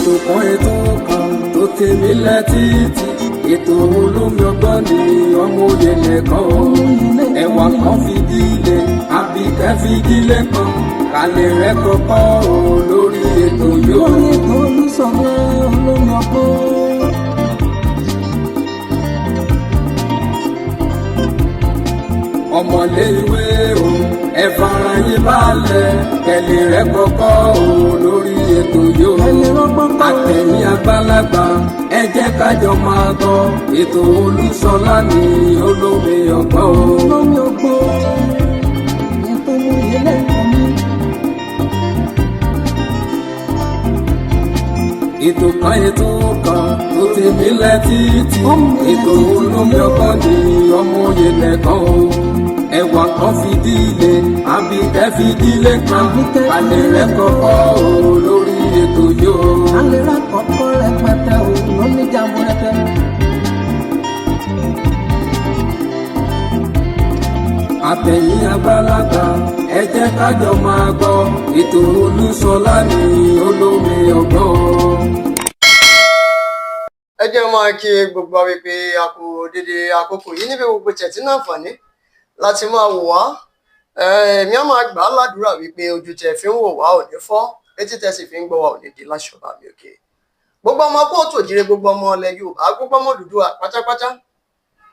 Ètò kan, ètò kan tó tèmi lẹ́tìtì, ètò olómi ọgbọ́n ni ọmọ òye lẹ́kọ̀ọ́ ẹwà kan fìdílé àbíkẹ́ fìdílé kan kálẹ̀ rẹ̀ kọ́kọ́ o lórí ètò yóò. Lórí ètò Olúṣọlá olómi ọgbọ́n. Ọmọlé ìwé o, ẹ fara yín balẹ̀, kẹlẹ̀ rẹ̀ kọ́kọ́ o lórí ètò yóò. Ẹni rọ́gbọ́n kọ́. Àtẹ̀yìn àgbàlagbà, ẹ jẹ́ kájọ máa gbọ́ ètò Olúṣọlá ní olómi ọgbọ́n o. Olómi ọgbọ́n. Ètò oyè lẹ́kọ̀ọ́ mi. Ètò kan, ètò kan tó ti nílẹ̀ títí, ètò olómi ọgbọ́n ní ọmọ òye lẹ́kọ̀ọ́ o, ẹwà kan fìdílé àbíkẹ́ fìdílé kan alẹ́ rẹ̀ kọ́kọ́ o lórí ètò yóò. Alẹ́ rà kọ́kọ́ rẹpẹtẹ o lóní jàmbúrẹ́tẹ. Àtẹ̀yìn àgbàlagbà, ẹ jẹ́ kájọ máa gbọ́ ètò Olúṣọlá ní olómi ọgbọ́n. Ẹ jẹ́ máa kí gbogbo wa wípé a kú dédé àkókò yìí níbi gbogbo tẹ̀tí náà fàní láti máa wò wá. Èmi á máa gbà á ládùúrà wípé ojú tẹ̀ fi ń wò wá ò ní fọ́, etí tẹ̀ sì fi ń gbọ́ wá ò ní di láṣọba mi òkè. Gbogbo ọmọ kóòtù òjìrè, gbogbo ọmọ ilẹ̀ Yorùbá, gbogbo ọmọ Odùduwà pátápátá,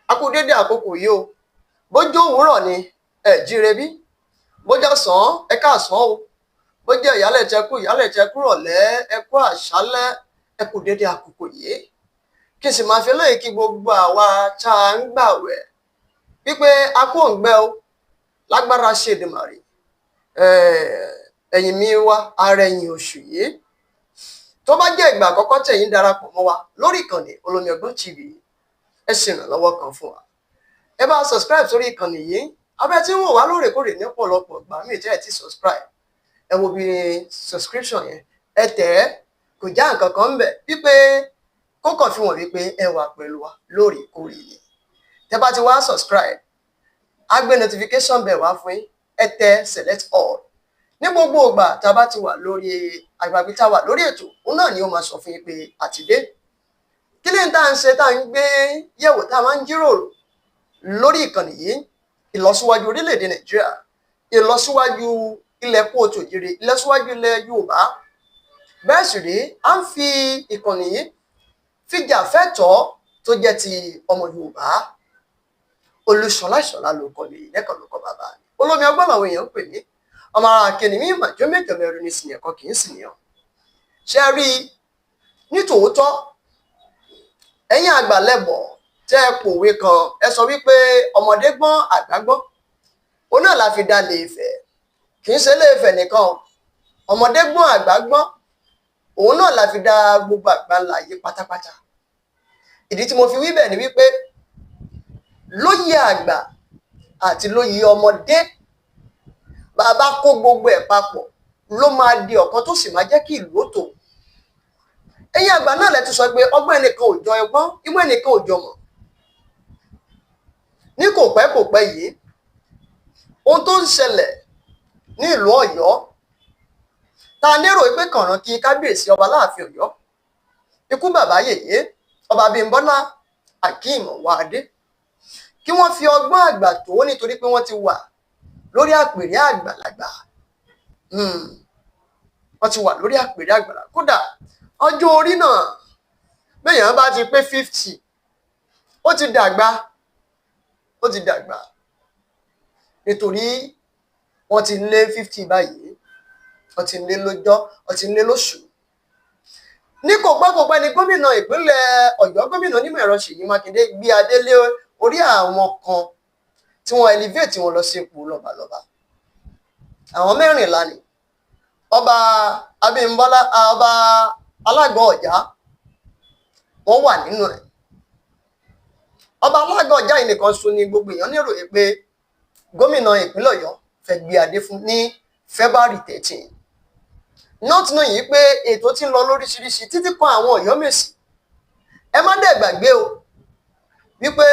a kú dédé àkókò yìí o. Bójú òwúrọ̀ ni ẹ jíire bí, bójú ọ̀sán, ẹ káàsán o, bójú ìyálẹ̀ tẹ kú ìyálẹ̀ tẹ kúrọ̀lẹ́, ẹ kú àṣálẹ́, ẹ kú dédé àkókò yìí. Kí n sì máa fi lóye kí gbogbo àwa tá a ń gbàwẹ̀ wípé a kú òǹgbẹ o, lágbára ṣe Èdùmàrè, ẹ̀yìn mi wá ara ẹ̀yìn oṣù yìí. Tó bá jẹ́ ìgbà àkọ́kọ́ tẹ̀yin darapọ̀ mọ́ wa lórí ìkànnì Olómi Ọgbọ́n TV, ẹ ṣe ìrànlọ́wọ́ kan fún wa, ẹ bá subscribe sórí ìkànnì yìí. Abẹ́ tí ń wò wá lóòrèkóòrè ní ọ̀pọ̀lọpọ̀ ìgbà míì tẹ́ ẹ ti subscribe, ẹ wo bí subscription yẹn, ẹ tẹ̀ ẹ́, kò já nǹkan kan ń bẹ̀ wípé kó kàn fi wọ̀n wípé ẹ wà pẹ̀lú wa lóòrèkóòrè ni. Tẹ́ bá ti wá subscribe, á gbé notification bell wá fún yín, ẹ tẹ select all. Ní gbogbo ìgbà tá a bá ti wà lórí àgbàgbé, tá a wà lórí ètò, òun náà ni ó máa sọ fún yín pé àtidé. Kí ni tá à ń ṣe, tá à ń gbé yẹ̀wò, tá a máa ń jíròrò lórí ìkànnì yìí? Ìlọsíwájú orílẹ̀-èdè Nàìjíríà, ìlọsíwájú ilẹ̀ kóòtù òjìrè, ìlọsíwájú ilẹ̀ Yorùbá. Bẹ́ẹ̀ sì rèé, à ń fi ìkànnì yìí fìjà fẹ́tọ̀ọ́ tó jẹ́ ti ọmọ Yorùbá. Olúṣọlá Ìṣọ̀lá ló kọ mi, lẹ́kọ̀ọ́ ló kọ bàbá mi. Olómi ọgbọ́n làwọn èèyàn ń pè mí. Ọmọ ara akíní mi màjọ mẹ́jọ mẹ́rin ní sìn ẹ̀kọ́ kì í sì níyàn. Ṣe rí i ní tòótọ́, ẹ̀yin àgbà lẹ́bọ̀ tẹ́ ẹ pòwe kan, ẹ sọ wípé ọmọdé gbọ́n, àgbà gbọ́n, òun náà la fi dá lè Ifẹ̀. Kì í ṣe lè Ifẹ̀ nìkan o, ọmọdé gbọ́n, àgbà gbọ́n, òun náà la fi dá gbogbo àgbáńlá yìí pátápátá. Ìdí tí mo fi wí bẹ́ẹ̀ ni wípé lóye àgbà àti lóye ọmọdé, bàbá kó gbogbo ẹ̀ papọ̀ ló máa di ọ̀kan tó sì máa jẹ́ kí ìlú ó tò. Ẹ̀yin àgbà náà lẹ ti sọ pé ọgbọ́n ẹnìkan ò jọ ẹgbọ́n, ìmọ̀ ẹnìkan ò jọ mọ̀. Ní kò pẹ́ kò pẹ́ yìí, ohun tó ń ṣẹlẹ̀ ní ìlú Ọ̀yọ́, ta nérò pé kànràn kí kábíyèsí ọba láàfin Ọ̀yọ́, ikú bàbá yèyé ọba Abímbọ́lá Akeem Wáadé, kí wọ́n fi ọgbọ́n àgbà tó, nítorí pé wọ́n ti wà lórí àpèrè àgbàlagbà. Wọ́n ti wà lórí àpèrè àgbàlagbà. Kódà ọjọ́ orí náà, béèyàn bá ti pé 50, ó ti dàgbà, ó ti dàgbà, nítorí wọ́n ti lé 50 báyìí, wọ́n ti lé lọ́jọ́, wọ́n ti lé lóṣù. Ní kò pẹ́ kò pẹ́ ni gómìnà ìpínlẹ̀ Ọ̀yọ́, gómìnà onímọ̀ ẹ̀rọ Ṣèyí Mákindé, gbé adé lé orí àwọn kan tí wọ́n elevate wọn lọ sí ipò lọ́balọ́ba. Àwọn 14 ni ọba Abímbọ́lá, ọba Alágọ̀ Ọ̀já, wọ́n wà nínú ẹ̀. Ọba Alágọ̀ Ọ̀já yìí nìkan so ni gbogbo èèyàn nírò pé gómìnà ìpínlẹ̀ Ọ̀yọ́ fẹ́ gbé adé fún ní February 13, not knowing yìí pé ètò tí ń lọ lóríṣiríṣi títí kan àwọn Ọ̀yọ́mèsì. Ẹ má dẹ̀ gbàgbé o wípé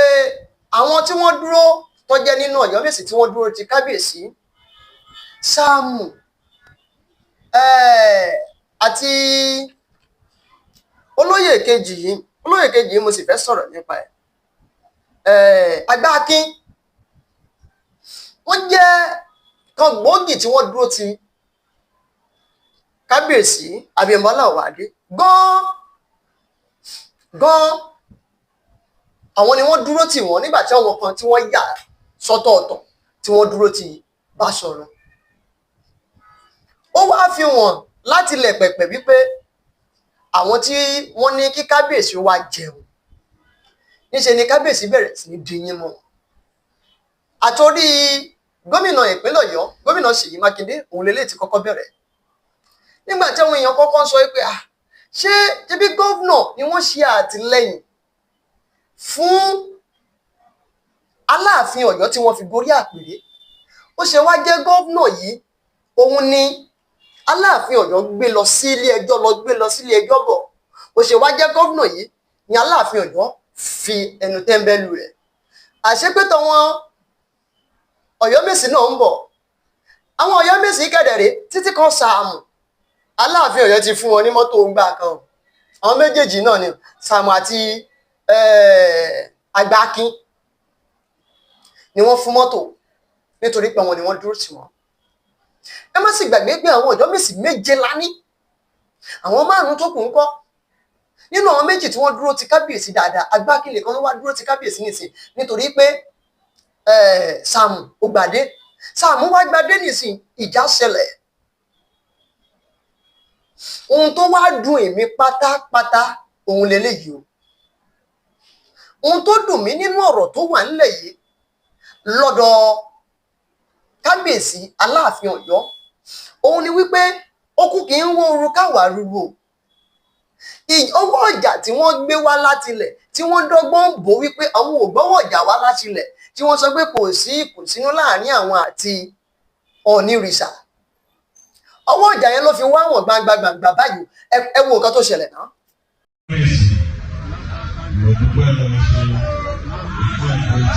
àwọn tí wọ́n dúró tó jẹ́ nínú Ọ̀yọ́mèsì, tí wọ́n dúró ti kábíyèsí Sáàmù àti Olóyè kejì yìí, olóyè kejì yìí, mo sì fẹ́ sọ̀rọ̀ nípa ẹ̀. Agbákin, wọ́n jẹ́ kan gbòógì tí wọ́n dúró ti Kábíyèsí Abímbọ́lá Ọ̀wádé gan gan. Àwọn ni wọ́n dúró tì wọ́n nígbà tí àwọn kan tí wọ́n yà sọ́tọ̀ọ̀tọ̀, tí wọ́n dúró ti Báṣọ̀run. Ó wá fi wọ́n láti ilẹ̀ pẹ̀pẹ̀ wípé àwọn tí wọ́n ní kí kábíyèsí wá jẹun, níṣe ni kábíyèsí bẹ̀rẹ̀ sí ní dín yín mọ́. Àtòrí gómìnà ìpínlẹ̀ Ọ̀yọ́, Gómìnà Ṣèyí Mákindé, òun lélẹ̀ ti kọ́kọ́ bẹ̀rẹ̀. Nígbà tí àwọn èèyàn kọ́kọ́ ń sọ pé, ah, ṣé ṣebí gómìnà ni wọ́n ṣe àtìlẹ́yìn fún Aláàfin Ọ̀yọ́ tí wọ́n fi gorí àpèrè, ó ṣe wá jẹ́ gómìnà yìí òun ni Aláàfin Ọ̀yọ́ gbé lọ sí ilé ẹjọ́, lọ gbé lọ sílé ẹjọ́ bọ̀, ó ṣe wá jẹ́ gómìnà yìí ni Aláàfin Ọ̀yọ́ fi ẹnu tẹ́ńbẹ́lú rẹ̀? Àṣepé tọwọn Ọ̀yọ́mèsì náà ń bọ̀. Àwọn Ọ̀yọ́mèsì kẹ̀dẹ̀rẹ́ títí kan Sàámù, Aláàfin Ọ̀yọ́ ti fún wọn ní mọ́tò ńgbà kan. Àwọn méjèèjì náà ni, Sàámù àti Àgbákin, ni wọ́n fún mọ́tò nítorí pé àwọn ni wọ́n dúró tì wọ́n. Ẹ má sì gbàgbé pé àwọn Ọ̀yọ́mèsì 7 la ní. Àwọn 5 tó kù ń kọ́? Nínú àwọn 2 tí wọ́n dúró ti kábíyèsí dáadáa, Agbákin nìkan ló wá dúró ti kábíyèsí nìsín, nítorí pé Sàámù ó gbàdé. Sàámù wá gbàdé nìsín, ìjà ṣẹlẹ̀. Ohun tó wá dùn èmi pátápátá òun leléyìí o. Ohun tó dùn mí nínú ọ̀rọ̀ tó wà nílẹ̀ yìí lọ́dọ̀ Kábíyèsí Aláàfin Ọ̀yọ́ òun ni wípé okùn kì í wó oru káwá rúru o. Owó ọjà tí wọ́n gbé wá látilẹ̀, tí wọ́n dọ́gbọ́n bò wípé àwọn ò gbọ́wọ́ ọjà wá látilẹ̀, tí wọ́n sọ pé kò sí ìkùnsínú láàrin àwọn àti Ọ̀nìrìṣà, ọwọ́ ọjà yẹn ló fi wá wọn gbangba gbangba báyìí. Ẹ wo nǹkan tó ṣẹlẹ̀ náà. Mo dúpẹ́ lọ́wọ́ ṣe ìfẹ́ ìfẹ́.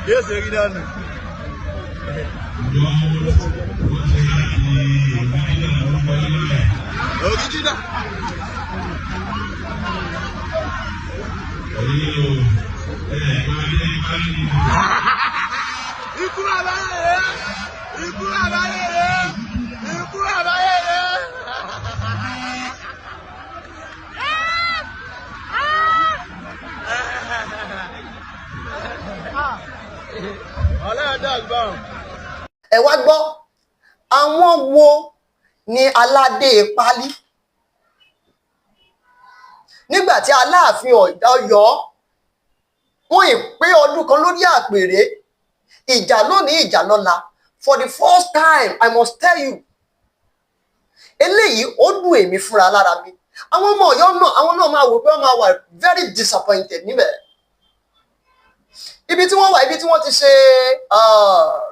Yóò ṣe rí dànù. Ìjọ wọ́n ṣe láti ìpínlẹ̀ orúkọ ilé. Original. Ẹ̀yin o, ẹ̀ gbadé pálí. Ikú àbáyé rẹ̀. Ikú àbáyé rẹ̀. Ikú àbáyé rẹ̀. Ọlọ́run dàgbà. Ẹ wá gbọ́, àwọn wo ni aládé pálí nígbà tí Aláàfin Ọ̀yọ́ wọ́n ì pé ọdún kan lórí àpèrè? Ìjà lónìí, ìjà lọ́la. For the first time, I must tell you, eléyìí ó dùn èmi fúnra lára mi. Àwọn ọmọ Ọ̀yọ́ náà, àwọn náà máa wò pé wọ́n máa wà very disappointed níbẹ̀. Ibi tí wọ́n wà, ibi tí wọ́n ti ṣe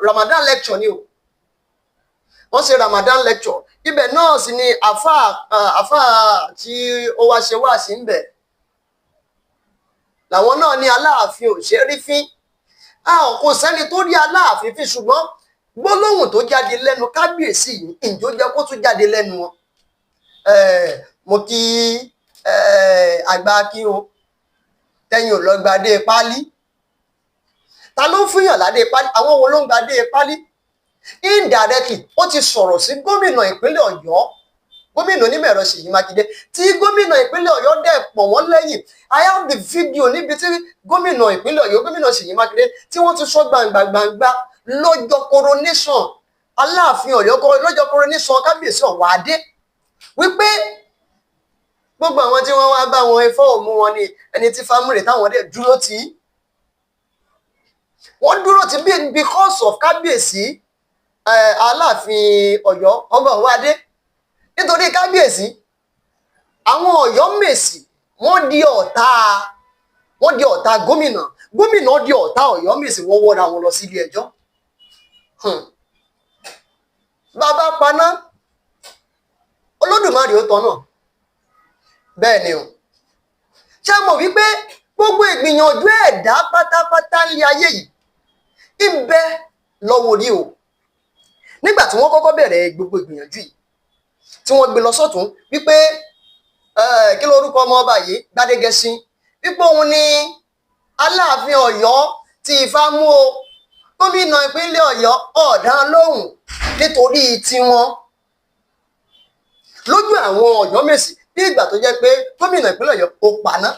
Ramadan lecture ni o. Wọ́n ṣe Ramadan lecture, ibẹ̀ náà sì ni àfáà tí ó wá ṣe wáàsí ń bẹ̀ làwọn náà ní Aláàfin ò ṣe rí fín. A kò sẹ́ni tó rí Aláàfin fín, ṣùgbọ́n gbólóhùn tó jáde lẹ́nu kábíyèsí yìí, ǹjọ́ jẹ́ kó tún jáde lẹ́nu wọn? Mo kí àgbà kí o tẹ́yìn ò lọ gbadé pálí. Ta ló ń fúnyàn ládé pálí? Àwọn wo ló ń gbadé pálí? Indirectly, ó ti sọ̀rọ̀ sí gómìnà ìpínlẹ̀ Ọ̀yọ́, Gómìnà onímọ̀-ẹ̀rọ Ṣèyí Mákindé, tí gómìnà ìpínlẹ̀ Ọ̀yọ́ dẹ̀ pọ̀ wọ́n lẹ́yìn. I have the video níbi tí gómìnà ìpínlẹ̀ Ọ̀yọ́, Gómìnà Ṣèyí Mákindé, tí wọ́n ti sọ gbangba gbangba lọ́jọ́ coronation Aláàfin Ọ̀yọ́, lọ́jọ́ coronation Kábíyèsí Ọ̀wádé, wípé gbogbo àwọn tí wọ́n wá bá wọn, ifọ̀ òmù wọn ni ẹni tí fámúrè táwọn dẹ̀ dúró tì í. Wọ́n dúró tì bí because of Kábíyèsí Aláàfin Ọ̀yọ́, Ọba Ọ̀wádé. Nítorí kábíyèsí, àwọn Ọ̀yọ́mèsì wọ́n di ọ̀tá gómìnà, gómìnà di ọ̀tá Ọ̀yọ́mèsì, wọ́n wọ́ra wọn lọ sílé ẹjọ́. Bàbá paná, Olódùmarè ó tọ́ náà. Bẹ́ẹ̀ ni o. Ṣé mọ̀ wípé gbogbo ìgbìyànjú ẹ̀dá pátápátá ní ayé yìí ń bẹ lọ́wọ́ orí o? Nígbà tí wọ́n kọ́kọ́ bẹ̀rẹ̀ gbogbo ìgbìyànjú yìí, tí wọ́n gbé lọ sọ́tún wípé kí lórúkọ ọmọ ọba yìí, Gbádégẹṣin, wípé òun ni Aláàfin Ọ̀yọ́ tí Ifá mú o, gómìnà ìpínlẹ̀ Ọ̀yọ́ ọ̀dán lóhùn nítorí tiwọn. Lójú àwọn Ọ̀yọ́mèsì, bí ìgbà tó jẹ́ pé gómìnà ìpínlẹ̀ Ọ̀yọ́ ó paná.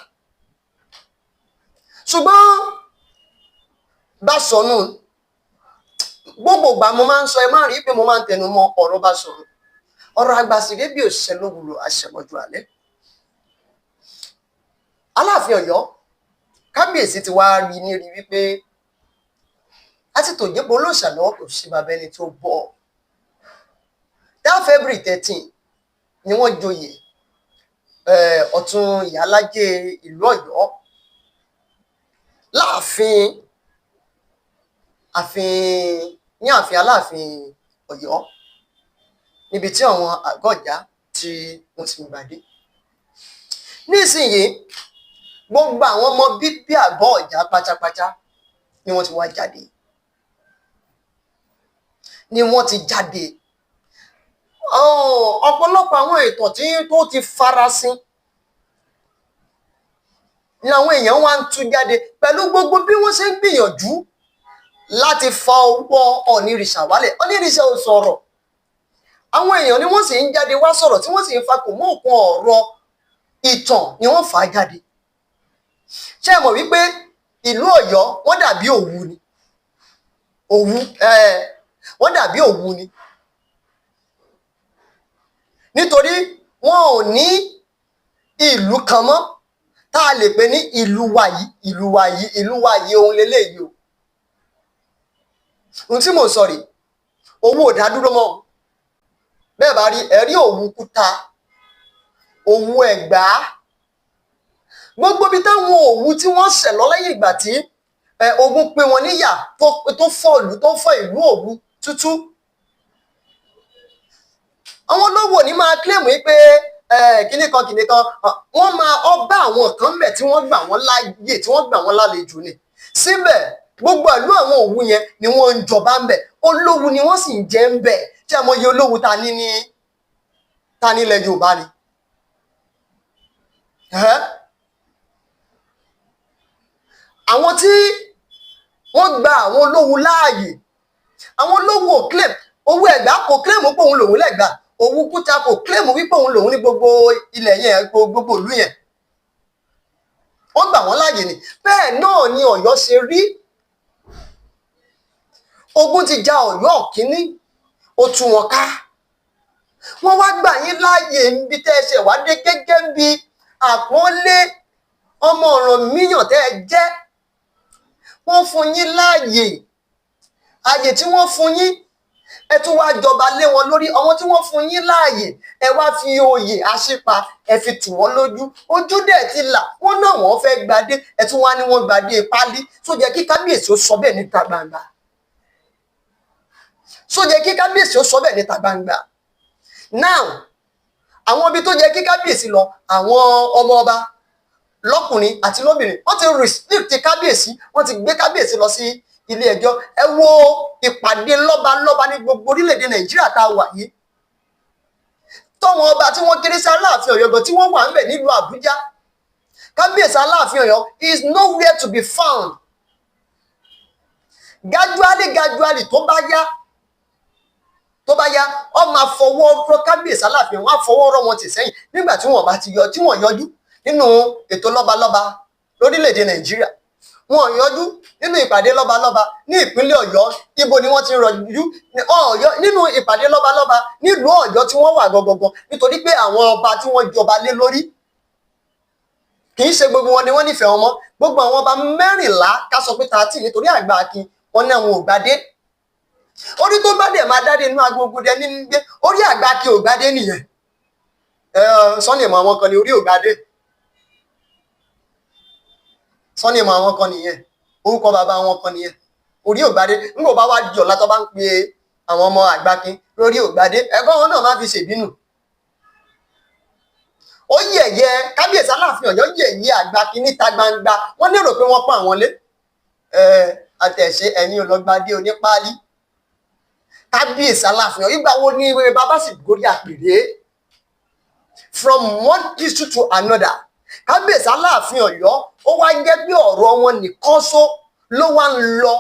Ṣùgbọ́n Báṣọ̀nù, gbogbo ìgbà mo máa ń sọ, ẹ má rí pé mo máa ń tẹnu mọ́ ọ̀rọ̀ Báṣọ̀nù. Ọ̀rọ̀ àgbà sì rèé, bí òṣìṣẹ́ lówùúrọ̀ àṣẹmọ́jú alẹ́. Aláàfin Ọ̀yọ́, kábíyèsí ti wá rí ní rí wípé àti tòjébo olóòṣà lọ́wọ́ kò sí bàbá ẹni tó bọ̀. That February 13 ni wọ́n joyè ọ̀tún ìyálájé ìlú Ọ̀yọ́ láàfin àfin ní ààfin Aláàfin Ọ̀yọ́, níbi tí àwọn àgọ́ ọ̀já tí wọ́n ti ń gbadé. Nísìnyìí, gbogbo àwọn ọmọ bíbí àgọ́ ọ̀já pátápátá ni wọ́n ti wá jáde, ni wọ́n ti jáde. Ọ̀pọ̀lọpọ̀ àwọn ìtàn tí tó ti farasin ni àwọn èèyàn wá ń tú jáde pẹ̀lú gbogbo bí wọ́n ṣe ń gbìyànjú láti fa ọwọ́ Ọ̀nìrìṣà wálẹ̀. Ọ̀nìrìṣà ò sọ̀rọ̀, àwọn èèyàn ni wọ́n sì ń jáde wá sọ̀rọ̀, tí wọ́n sì ń fa kò mọ́ òkun ọ̀rọ̀ ìtàn ni wọ́n fà á jáde. Ṣé ẹ mọ̀ wípé ìlú Ọ̀yọ́, wọ́n dàbí òwú ni? Òwú, wọ́n dàbí òwú ni, nítorí wọn ò ní ìlú kan mọ́ tá a lè pè ní ìlú wa yìí, ìlú wa yìí, ìlú wa yìí, ohun leléyìí o. Ohun tí mò ń sọ rèé, owó ò dá dúró mọ́. Bẹ́ẹ̀ bá rí ẹ̀rí Òwu Kúta, Òwu Ẹ̀gbá, gbogbo ibi táwọn Òwu tí wọ́n ṣẹ̀ lọ lẹ́yìn ìgbà tí ogun pín wọn níyà, tó fọ́ ìlú, tó fọ́ ìlú Òwu tútú. Àwọn olówó ní máa claim yìí pé kíní kan kíní kan, wọ́n máa ọba àwọn kan bẹ̀ tí wọ́n gbà wọ́n láàyè, tí wọ́n gbà wọ́n lálejò ni. Síbẹ̀, gbogbo ìlú àwọn Òwu yẹn ni wọ́n ń jọba ń bẹ̀, olówù ni wọ́n sì ń jẹ́ ń bẹ̀. Tí a mọ iye olówù ta ní ní ta nílẹ̀ Yorùbá ni? Ẹ́? Àwọn tí wọ́n gba àwọn olówù láàyè, àwọn olówù ò claim. Òwu Ẹ̀gbá kò claim pé òun lòun lẹ́gbàá. Òwu Kúta kò claim wípé òun lòun ní gbogbo ilẹ̀ yẹn, gbogbo ìlú yẹn. Wọ́n gbà wọ́n láàyè ni. Bẹ́ẹ̀ náà ni Ọ̀yọ́ ṣe rí. Ogun ti ja Ọ̀yọ́ kínní, ó tú wọn ká. Wọ́n wá gbà yín láàyè níbi tẹ́ ẹ ṣe wá dé, gẹ́gẹ́ bí àpọ́nlé ọmọ Ọ̀rànmíyàn tẹ́ ẹ jẹ́. Wọ́n fún yín láàyè. Àyè tí wọ́n fún yín, ẹ tún wá jọba lé wọn lórí. Àwọn tí wọ́n fún yín láàyè, ẹ wá fi oyè àṣìpa, ẹ fi tù wọ́n lójú. Ojú dẹ̀ ti là wọ́n náà, wọ́n fẹ́ gbadé. Ẹ tún wá ní wọ́n gbadé pálí. Tó jẹ́ kí kábíyèsí ó sọ bẹ́ẹ̀ níta gbangba? Tó jẹ́ kí kábíyèsí ó sọ bẹ́ẹ̀ níta gbangba? Now, àwọn ibi tó jẹ́ kí kábíyèsí lọ, àwọn ọmọ ọba lọ́kùnrin àti lóbìnrin, wọ́n ti restrict kábíyèsí, wọ́n ti gbé kábíyèsí lọ sí ilé ẹjọ́. Ẹ wo ìpàdé lọ́balọ́ba ní gbogbo orílẹ̀-èdè Nàìjíríà tá a wà yìí, tọ́wọn ọba tí wọ́n kéré sí Aláàfin Ọ̀yọ́ gan tí wọ́n wà ńbẹ̀ nílùú Àbújá. Kábíyèsí Aláàfin Ọ̀yọ́ is nowhere to be found. Gradually, gradually, tó bá yá, tó bá yá, ọ máa fọwọ́ rọ́ kábíyèsí Aláàfin, wọn á fọwọ́ rọ́ wọn tì sẹ́yìn nígbà tí wọ́n bá ti yọ, tí wọ́n yọjú nínú ètò lọ́balọ́ba lórílẹ̀‐èdè Nàìjíríà, wọn yọjú nínú ìpàdé lọ́balọ́ba ní ìpínlẹ̀ Ọ̀yọ́. Ibo ni wọ́n ti ń rọjú Ọ̀yọ́ nínú ìpàdé lọ́balọ́ba nílùú Ọ̀yọ́ tí wọ́n wà gangan? Nítorí pé àwọn ọba tí wọ́n jọba lé lórí, kì í ṣe gbogbo wọn ni wọ́n nífẹ̀ẹ́ wọn mọ́. Gbogbo àwọn ọba 14, ká sọ pé 13, nítorí àgbà akin wọn ní àwọn ò gbadé. Orí tó bá dẹ̀ máa dáde inú agogo dẹ nínú gbé orí àgbà akin ò gbadé nìyẹn. Sọ́ni mọ̀ àwọn kan ní orí ò gbadé, sọ́ni mọ̀ àwọn kan nìyẹn, orúkọ bàbá wọn kan nìyẹn, orí ò gbadé. Nígbà bá wá di ọ̀la, tó bá ń pe àwọn ọmọ àgbákin lórí ò gbadé, ẹ̀kọ́ wọn náà má fi ṣèbínú. Ó yẹ̀yẹ́ kábíyèsí Aláàfin Ọ̀yọ́, yẹ̀yẹ́ àgbákin níta gbangba. Wọ́n lérò pé wọ́n pọ́n àwọn lé àtẹ̀ṣe. Ẹ̀yin ọlọ́gbadé onípáálí, Kábíyèsí Aláàfin Ọ̀yọ́, ìgbà wo ni bàbá sì gorí àpèrè? From one issue to another, Kábíyèsí Aláàfin Ọ̀yọ́, ó wá jẹ́ bí ọ̀rọ̀ wọn nìkan ṣó ló wá ń lọ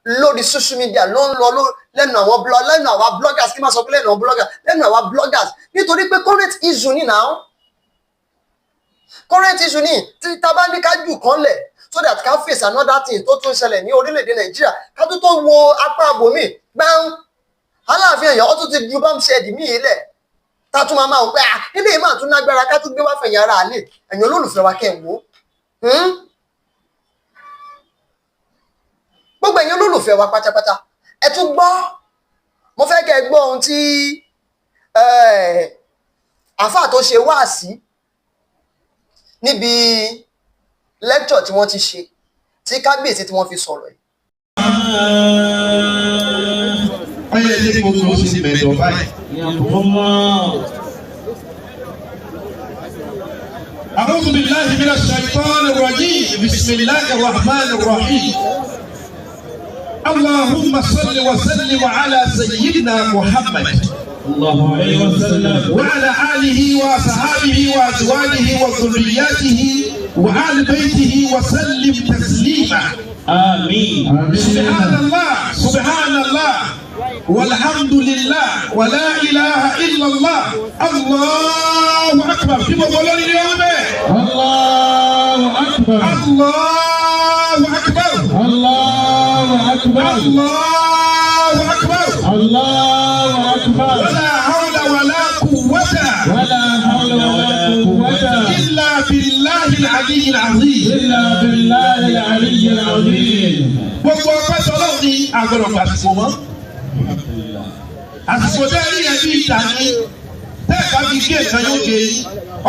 lórí social media, ló ń lọ lẹ́nu àwọn blog, lẹ́nu àwọn bloggers, kí n má sọ pé lẹ́nu àwọn bloggers, lẹ́nu àwọn bloggers, nítorí pé current issue ni now, current issue ni. Tí tá bá ní ká jù kan lẹ̀ so that ká face another thing tó tún ṣẹlẹ̀ ní orílẹ̀-èdè Nàìjíríà, ká tó wo apá àbòmí gbáǹ, Aláàfin Ọ̀yọ́ ó tún ti ju bá ń ṣe ẹ̀dì míì lẹ̀ tá a tún máa wò pé ah, ilé yìí máa tún lágbára, ká tún gbé wá fẹ̀yìn ara àlè ẹ̀yìn olólùfẹ́ wa kẹ́ ẹ̀ wò ó. Gbogbo ẹ̀yin olólùfẹ́ wa pátápátá, ẹ tún gbọ́, mo fẹ́ kẹ́ ẹ gbọ́ ohun tí àáfàá tó ṣe wáàsí níbi lecture tí wọ́n ti ṣe tí kábíyèsí tí wọ́n fi sọ̀rọ̀ yìí. Ọyẹ ilé gbogbo ó sì mẹ̀dọ̀ báyìí. أعوذ بالله من الشيطان الرجيم، بسم الله الرحمن الرحيم. اللهم صل وسلم على سيدنا محمد الله عليه وسلم وعلى آله وصحابه وأزواجه وذرياته وآل بيته وسلم تسليما. آمين. سبحان الله، سبحان الله، والحمد لله، ولا إله إلا الله، الله أكبر. في مقولة اليوم الله أكبر. الله أكبر. الله أكبر. الله أكبر. الله أكبر. ولا حول ولا قوة ولا حول ولا قوة إلا بالله العلي العظيم. إلا بالله العلي العظيم. Gbogbo ọpẹ́ tọ́lọ́run ní agbọ́dọ̀ gbàsìkò mọ́. Àsìkò tẹ́ rí ẹbí ìta ni tẹ́ ẹ̀ bá fi gé nǹkan yóò gé yín.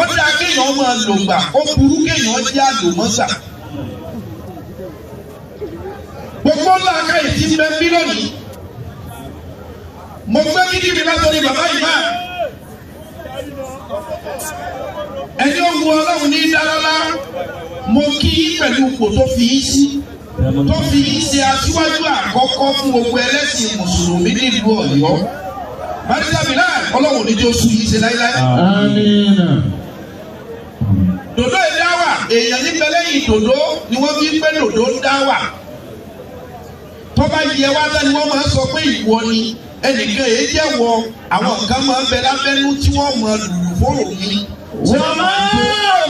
Ó dáa kéèyàn máa lò gbà, ó burú kéèyàn jẹ́ àlòmọ́sà. Gbogbo ńlá akáyè ti ń bẹ bí lónìí. Mo gbé kíkí mi látọ̀rí bàbá yìí máa. Ẹni ó wu Ọlọ́run ní dálọ́lá, mo kí pẹ̀lú ipò tó fi í sí, tó fi í ṣe aṣíwájú àkọ́kọ́ fún gbogbo ẹlẹ́sìn mùsùlùmí nílùú Ọ̀yọ́. Barrister Bilal, Ọlọ́run ní jẹ́ oṣù yìí ṣe láíláí. آمين. Dòdó ìdáwà, èèyàn níbẹ̀ lẹ́yìn dòdó ni wọ́n fi ń pẹ́ dòdó ń dáwà. Tó bá yẹ wá tán ni wọ́n máa ń sọ pé ìwọ ni ẹnìkan èyí jẹ́ wọ, àwọn kan máa ń bẹ lábẹ́nú tí wọ́n máa lùlù fóró mi. وما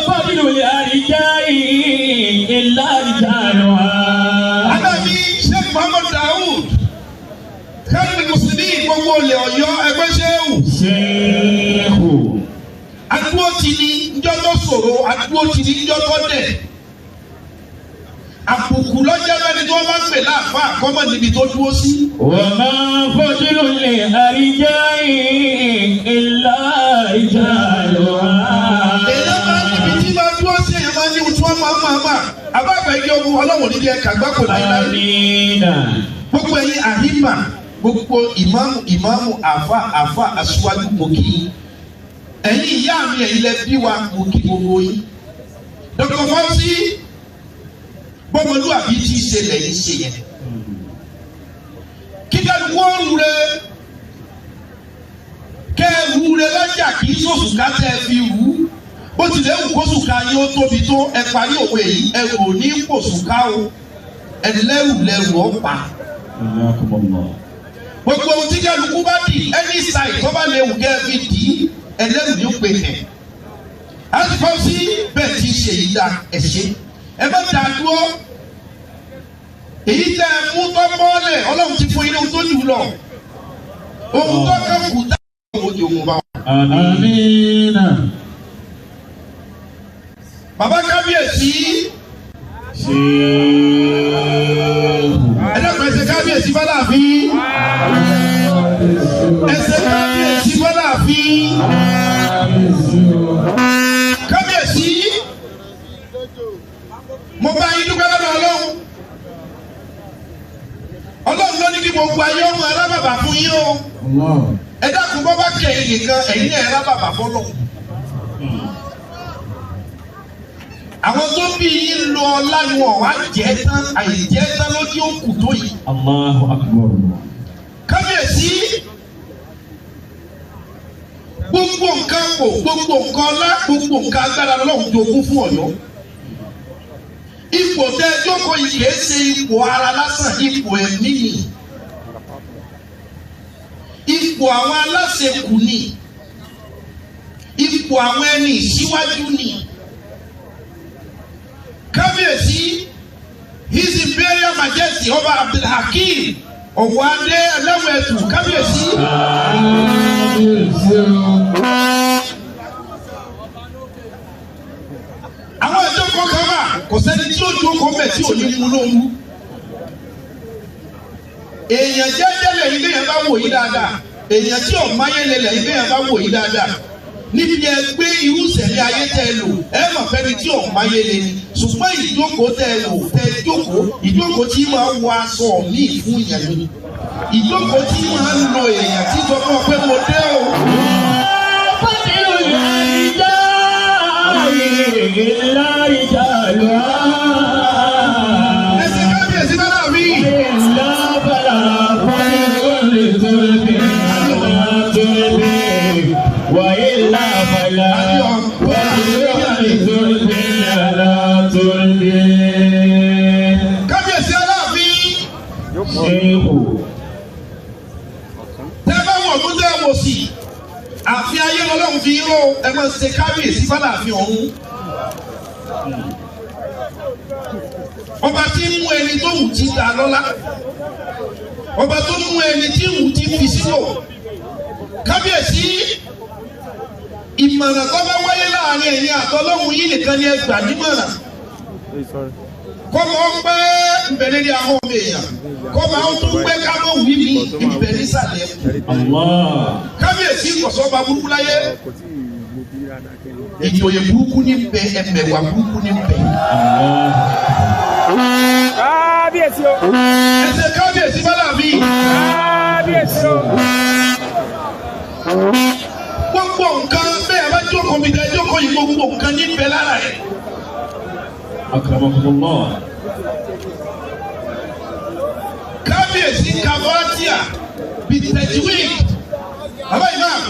فضل الأرجاء إلا رجالها. Alábí Sheikh Muhammad Daoud, Kẹ́rin Mùsùlùmí gbogbo olè Ọ̀yọ́ ẹgbẹ́ Ṣéwù. شيخ. Adúró ti ní njọ́ tó ṣòro, adúró ti ní njọ́ tó dẹ̀. Àbùkù lọ́jọ́ bẹ́ni tí wọ́n bá ń pè láàfáà kọ́mọ̀ níbi tó dúró sí. وما فضل الأرجاء إلا رجالها. Èèyàn máa ń níbi tí máa dúró sí, èèyàn máa ń ní ohun tí wọ́n máa ń máa máa. Àbáàgbà igi ogun Ọlọ́run ní jẹ́ kàgbákò láíláí. آمين. Gbogbo ẹ̀yin àhímà, gbogbo ìmáàmù ìmáàmù àfà àfà aṣíwájú mo kí yín. Ẹ̀yin ìyá mi, ẹ̀yin lẹ bí wa, mo kí gbogbo yín. Dr. Fauci, bọ́mọlúwàbí tí í ṣe lẹ́yìn ṣe yẹn. Kíkálukú ó rure, kẹ́ ẹ rure lọ́jà kì í sòsùká tẹ́ ẹ fi wù ú. Bó tilẹ̀ wù kóṣùká yín ó tóbi tó, ẹ parí òwe yìí, ẹ kò ní pòṣùká o, ẹ lẹ́rù lẹ́rù ọ́ pa. حياكم الله. Gbogbo ohun tí kálukú bá dì, any size tó bá lè wù kẹ́ ẹ fi dì í, ẹlẹ́rù ní ó pe kẹ̀. Àti bẹ́ẹ̀ ti ṣe yìí dá ẹ̀ ṣe. Ẹ má dà dúró. Èyí tẹ́ ẹ mú tọ́ bọ́ọ̀lẹ̀, Ọlọ́run ti fún yín ní ohun tó jù lọ. Ohun tó kàn kù tá a ojú ogun bá wa. آمين. Bàbá kábíyèsí, شيخ. ẹ dákun, ẹ ṣe kábíyèsí fọláàfin. Ẹ ṣe kábíyèsí fọláàfin. Kábíyèsí, mo bá yín dúpẹ́ lọ́dọ̀ Ọlọ́run. Ọlọ́run ló ní kí gbogbo ayé ọmọ alábàbà fún yín o. Ẹ dákun, bọ́ bá kẹ́ ẹ̀yin nìkan, ẹ̀yin náà ẹ rábàbà fọlọ́. Àwọn tó bí yín lọ ọlá ni wọ́n wá jẹ́ tán, àìjẹ́ tán ló ní òkú tó yìí. الله أكبر. Kábíyèsí, pò, gbogbo nǹkan ọlá, gbogbo nǹkan agbára lọ́hùn jogún fún Ọ̀yọ́. Ipò tẹ́ ẹ jókòó yìí kìí ṣe ipò ara lásán, ipò ẹ̀mí ni. Ipò àwọn aláṣekù ni. Ipò àwọn ẹni ìṣíwájú ni. Kábíyèsí, His Imperial Majesty Ọba Abdulhakeem Ọ̀wọ́adé Ẹlẹ́wẹ̀ẹ́tù, kábíyèsí. Àwọn ìjókòó kan wà, kò sẹ́ni tí ó jókòó mẹ́ tí ò ní mú lóru. Èèyàn jẹ́jẹ́ lẹ́yìn bẹ́yẹn bá wò yí dáadáa. Èèyàn tí ò máyé lẹ́yìn bẹ́yẹn bá wò yí dáadáa. Níbi ẹ gbé irú ìṣẹ̀lẹ̀ ayé tẹ́ ẹ lò, ẹ mọ̀ fẹ́ni tí ò máyé lé ni. Ṣùgbọ́n ìjókòó tẹ́ ẹ lò, tẹ́ ẹ jókòó, ìjókòó tí máa wọ aṣọ míì fún yẹn ni. Ìjókòó tí máa ń lo èèyàn tí sọ fún ọ pé mo dé o. Ẹ ṣe kábíyèsí bá náà mi. Kábíyèsí Aláàfin. Tẹ́ bá wọ̀ tó tẹ́ wò sí. Àfi ayé lọ́lọ́run fi ró ẹ máa ṣe kábíyèsí fáláàfin ọ̀hún. Ọba tí ń mú ẹni tó wù tí dá lọ́lá. Ọba tó mú ẹni tí wù tí fi sípò. Kábíyèsí, ìmọ̀ràn tó bá wáyé láàrin ẹ̀yin àtọlọ́hun yìí nìkan ni ẹ gbà nímọ̀ràn. Kọ́mọ pẹ́ ìbẹ̀rẹ̀ ní àwọn ọmọ èèyàn. Kọ́mọ àwọn tó pẹ́ kámọ́ wí mi ìbẹ̀ nísàlẹ̀. Kábíyèsí kọ̀sọ́ba burúkú láyé. Ìjòyè burúkú ní bẹ, ẹ̀mẹ̀wà burúkú ní bẹ. Kábíyèsí o. Ẹ ṣe kábíyèsí bọ́lá mi. Kábíyèsí o. Gbogbo nǹkan bẹ́ẹ̀ bá jókòó mi dá jókòó yìí, gbogbo nǹkan ní bẹ lára ẹ̀. Akramakumullah. Kábíyèsí Kavatia bitẹ̀júwìk. Bàbá Imam,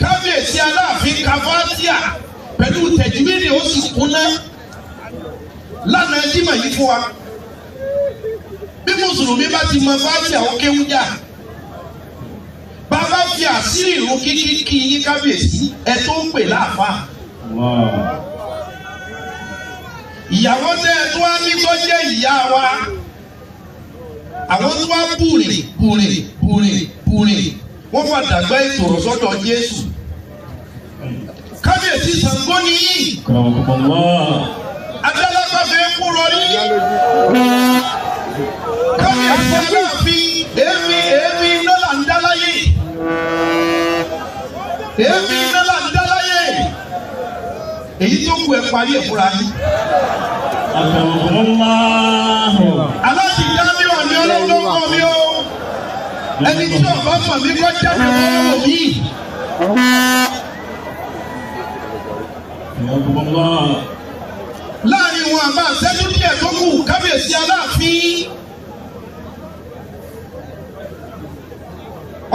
kábíyèsí Aláàfin Kavatia pẹ̀lú tẹ̀júwìrì ó sì kúnná lánàá jímọ̀ yìí fún wa. Bí Mùsùlùmí bá ti mọ Fatia ó kéwú jà. Bàbá fi àṣírí ìrun kíkí kí yín kábíyèsí ẹ tó ń pè láàfáà. Ìyàwó tẹ́ ẹ tó wá ní tó jẹ́ ìyá wa. Àwọn tó wá bùrì bùrì bùrì bùrì wọ́n fà dàgbà ìtòrò sọ́dọ̀ Jésù. Kábíyèsí Ṣàngó nìyí. Adálágbá fẹ́ kú rọrí. Kábíyèsí Aláàfin èéfín èéfín iná là ń dá láyé. Èéfín iná là ń dá láyé. Èyí tó kù ẹ parí ẹ̀ fúnra yín. Aláàjì Jamiu àmì ọlọ́dọ́kọ̀ mi o. Ẹni tí ọba mọ̀ mí kọ́ jáde fọlọ́wọ́ mi. Láàrin wọn àbá àṣẹ́jú díẹ̀ tó kù kábíyèsí Aláàfin.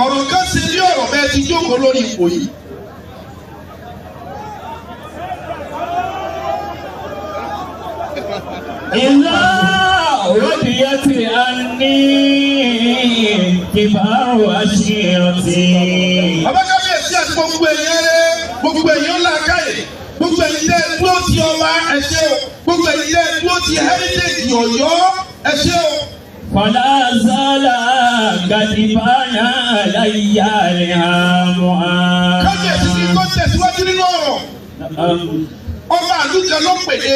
Ọ̀rọ̀ kan ṣe bí ọ̀rọ̀ bẹ́ẹ̀ ti jókòó lórí ipò yìí. Ìlà rọ́dìyàtì àní kìbáàrò àṣírọ̀tì. Bàbá kábíyèsí àti gbogbo èèyàn rẹ̀, gbogbo èèyàn làákàyè, gbogbo èyí tẹ́ dúró ti ọba ẹ ṣé o, gbogbo èyí tẹ́ dúró ti heritage Ọ̀yọ́ ẹ ṣé o. Fọlá sálà gàdìbánà láyà rẹ̀ àmọ́. Kábíyèsí ní kó tẹ̀síwájú nínú ọ̀rọ̀. Ọba àlùkò ló pèlè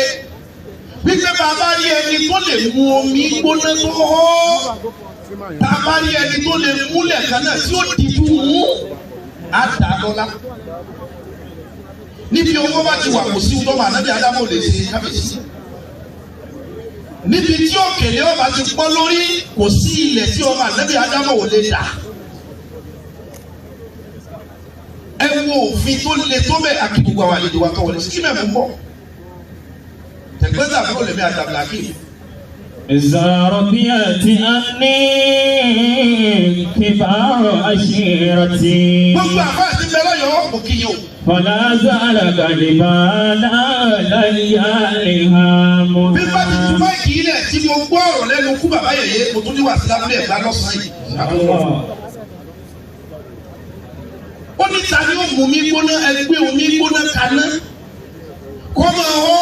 wípé bàbá rí ẹni tó lè mu omi gbóná tó hó, bàbá rí ẹni tó lè múlẹ̀ kan náà tí ó dìjú mú, á dà lọ́lá. Níbi owó bá ti wà kò sí ọmọ ànábì Ádámù lè ṣe kábíyèsí. Níbi tí òkèlè ọba ti pọ́n lórí kò sí ilẹ̀ tí ọmọ ànábì Ádámù ò lè dà. Ẹ wo òfin tó le tó bẹ́ẹ̀ àti gbogbo àwọn àlejò wa tó wọlé sí kí mẹ́fún bọ̀. Tẹ̀gbẹ́sà fún olèmí àtàbílàkì. إذا رضيت عني كبار عشيرتي Gbogbo àbá àti bẹ́ẹ̀ lọ́yọ̀ọ́ kò kí yín o. فلا زال غضبان علي الهام Bí bá ti tu máìkì yìí lẹ̀ tí mo gbọ́ ọ̀rọ̀ lẹ́nu kú bàbá yèyé mo tún ní wàásù lábúlé ẹ̀gbá lọ́sàn-án yìí. Ó ní ta ni ó mú mi gbóná ẹgbẹ́ omi gbóná kaná kọ́ máa hó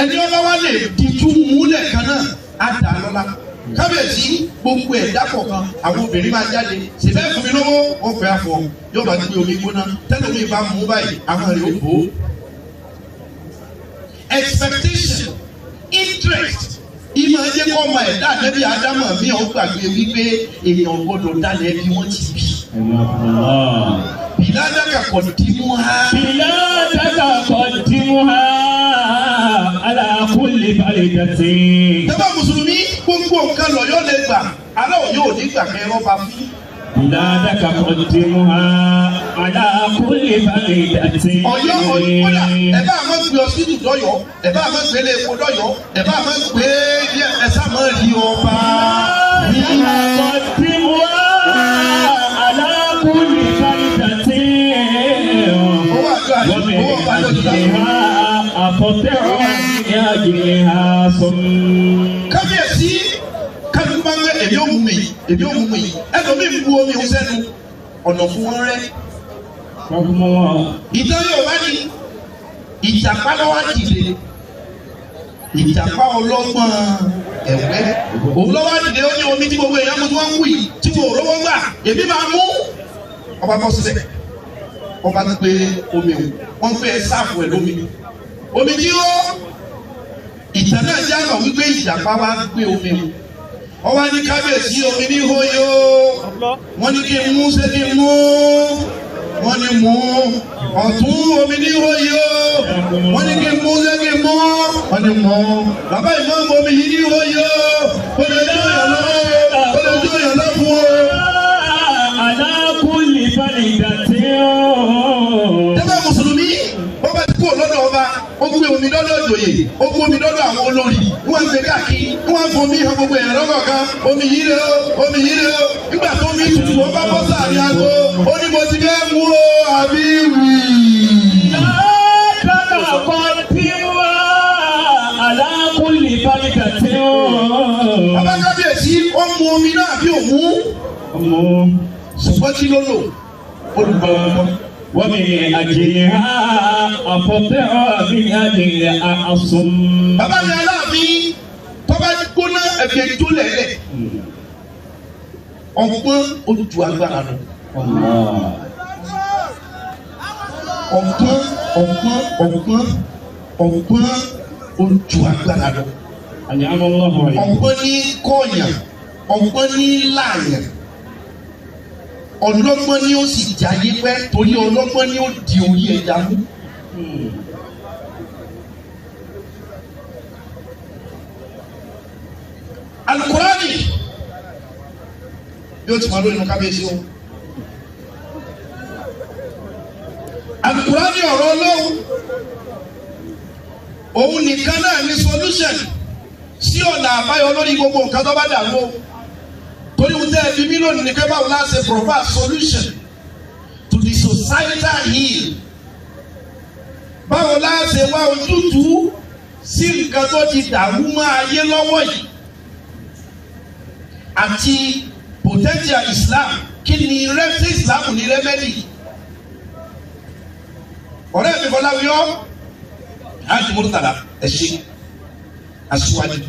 ẹni ọba wa lè dijú múlẹ̀ kaná á dà lọ́la. Kábíyèsí gbogbo ẹ̀dá kọ̀ọ̀kan àwọn obìnrin máa jáde ṣèfẹ́ fún mi lọ́wọ́ wọ́n fẹ́ àfọ yóò bá gbé omi gbóná tẹ́lẹ̀ omi bá mú báyìí àwọn rẹ̀ ó bò ó. Expectation, interest, ìmọ̀ ẹ̀jẹ̀ kọ́ ọmọ ẹ̀dá àtẹ́bí ádámọ̀ mi ò gbàgbé wípé èèyàn gbọ́dọ̀ dálẹ̀ bí wọ́n ti bí. Bìládàkà kò dìímú ha. بلادك قدمها على كل بلدة Tẹ́fà Mùsùlùmí gbogbo nǹkan lọ́yọ́ lè gbà, aláwọ̀ yóò ní gbà kẹ́ rọ́bà fún. بلادك قدمها على كل بلدة Ọ̀yọ́ kódà ẹ bá àwọn gbé ọsídù dọ́yọ̀, ẹ bá àwọn gbé ilé epo dọ́yọ̀, ẹ bá àwọn gbé ẹ sá máa rí ọba. قدمها على كل بلدة Owó àdúrà ومن owó ọba lójú la. أجلها أقطع من أجلها صم Kábíyèsí kálukú máa ń gbé èmi ò mú mi, èmi ò mú mi, ẹlòmíì ń bu omi òun sẹ́nu, ọ̀nà fún wọn rẹ́. حكم الله Ìtàn Yorùbá ni ìjàpá lọ́wọ́ dìde ìjàpá ọlọ́gbọ́n ẹ̀wẹ́ òun lọ́wọ́ dìde ó ní omi tí gbogbo èèyàn mú tí wọ́n ń wù yìí tí wọ́n ò rówó gbà èmi máa mú ọba bọ́ sílẹ̀ ọba ti pé omi o wọ́n fẹ́ sáàfù ẹ̀ lómi omi tí ó ìtàn náà jẹ́ àmọ̀ wípé ìjàpá wa gbé omi o ọba ní kábíyèsí omi ní hóyó wọ́n ní kí n mú ṣé kí n mú wọ́n ní mú ọ̀tún omi ní hóyó wọ́n ní kí n mú ṣé kí n mú wọ́n ní mú bàbá ìmọ̀ omi yìí ní hóyó ó lè jó yàn lọ́wọ́ ó lè jó yàn lọ́fun o. على كل بلدة Tẹ́fẹ́ Mùsùlùmí, wọ́n bá ti kúrò lọ́dọ̀ ọba, ó gbé omi lọ́dọ̀ ìjòyè, ó gbé omi lọ́dọ̀ àwọn olórí, wọ́n ń gbé káàkiri, wọ́n ń fomi hàn gbogbo èèyàn lọ́kọ̀ọ̀kan, omi yìí rè o, omi yìí rè o. Nígbà tó mi tutù, wọ́n bá bọ́ sáàrin aago, ó ní mo ti fẹ́ mú o, àbí wì. تقدمها على كل بلدة Bàbá kábíyèsí, ó mu omi náà bí òmú. Ṣùgbọ́n kí ló lò? Olùgbọ́ ọmọ. ومن أجلها أقطع من أجلها أصم Bàbá mi aláàfin, tó bá gbóná ẹ̀fẹ̀ jó lẹ̀lẹ̀. Ọgbọ́n ojú agbára nù. Ọgbọ́n ọgbọ́n ọgbọ́n ọgbọ́n ojú agbára lọ. أنعم الله عليك Ọgbọ́n ní kọ̀yàn, ọgbọ́n ní láàyàn. Ọlọ́gbọ́n ni ó sì jayé pẹ́ torí ọlọ́gbọ́n ni ó di orí ẹja mú. Alukurani yóò ti máa lóyún inú kábíyèsí o. Alukurani ọ̀rọ̀ Ọlọ́run òun nìkan náà ní solution sí ọ̀nà àbáyọ lórí gbogbo nǹkan tó bá dàrú o. Torí wọ́n tẹ́ ẹbí mílíọ̀nù ní pé báwo la ṣe provide solution to the societal ill. Báwo la ṣe wá ojútùú sí nǹkan tó ti dàrú mọ́ ayé lọ́wọ́ yìí àti potential Islam kí ni rẹ́fẹ́ Islam ní rẹ́mẹ́dì. Ọ̀rẹ́ mi Fọláwíyọ́ Hajj Murtala ẹ ṣé aṣíwájú.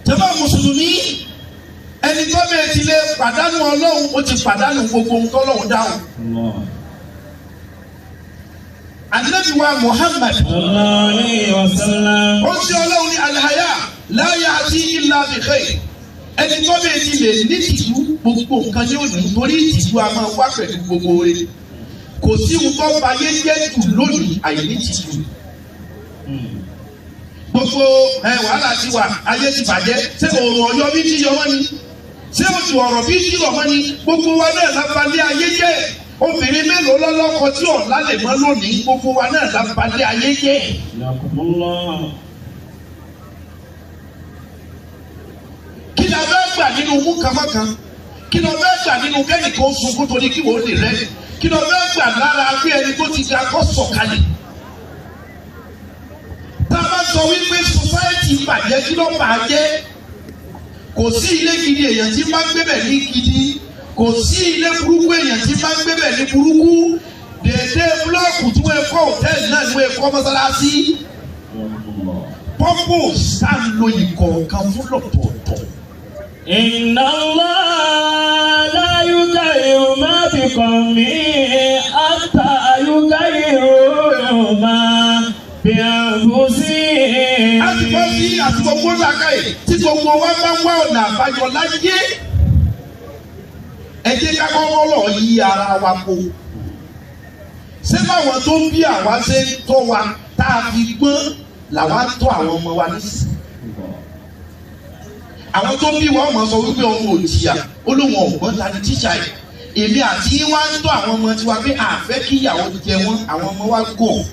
Jàmá Mùsùlùmí ẹni tó bẹ́ẹ̀ ti lè pàdánù Ọlọ́run ó ti pàdánù gbogbo ohun tọ́lọ́run dáhùn. Ànábì wa Muhammad الله عليه وسلم ó ṣe Ọlọ́run ní alihaya la ya'ti illa bi khair. Ẹni tó bẹ́ẹ̀ ti lè ní ìtìjú gbogbo nǹkan ní òní torí ìtìjú a máa wá pẹ̀lú gbogbo rẹ̀. Kò sí ohun tó bayé jẹ́ jù lónìí àìní ìtìjú. Gbogbo ẹ wàhálà ti wà ayé ti bàjẹ́ ṣé òòrùn ọ̀yọ́ bí ti yọ wọ́n ni ṣé oṣù ọ̀rọ̀ bí ti rọ̀ wọ́n ni gbogbo wa náà lábalẹ̀ ayé jẹ́ obìnrin mélòó lọ́lọ́kọ tí ọ̀la lè mọ́ lónìí gbogbo wa náà lábalẹ̀ ayé jẹ́ حياكم الله Kí la fẹ́ gbà nínú mú kàmákan? Kí la fẹ́ gbà nínú kẹ́nìkan ó sunkún torí kí wọ́n lè rẹ́? Kí la fẹ́ gbà lára bí ẹni tó ti ga kó sọ̀kalẹ̀? Tá a bá sọ wípé society bàjẹ́, kí ló bàjẹ́? Kò sí ilé gidi èèyàn tí máa ń gbébẹ̀ ní gidi, kò sí ilé burúkú èèyàn tí máa ń gbébẹ̀ ní burúkú. Dèédé búlọ́ọ̀kù tí wọ́n kọ́ hòtẹ́ẹ̀lì náà ni wọ́n kọ́ mọ́sálásí. Purpose tá a lo ìkọ̀ọ̀kan fún lọ́tọ̀ọ̀tọ̀. Inna Allah la yughayyiru ma bi qawmin hatta yughayyiru ma bi anfusihim. A ti bọ́ sí àti gbogbo làákàyè tí gbogbo wa bá ń wá ọ̀nà àbáyọ láyé. Ẹ jẹ́ ká kọ́kọ́ lọ yí ara wa po. Ṣé báwọn tó ń bí àwa ṣe ń tọ́ wa tá a fi gbọ́n làwa ń tọ́ àwọn ọmọ wa nísìnyí? Àwọn tó ń bí wa ọmọ sọ wípé ọmọ òjìyà ó lóun ọ̀gbọ́n ta ni tíṣà yìí. Èmi àti yín wá ń tọ́ àwọn ọmọ tiwa pé àfẹ́ kí ìyàwó jẹ wọ́n, àwọn ọmọ wa gọ̀.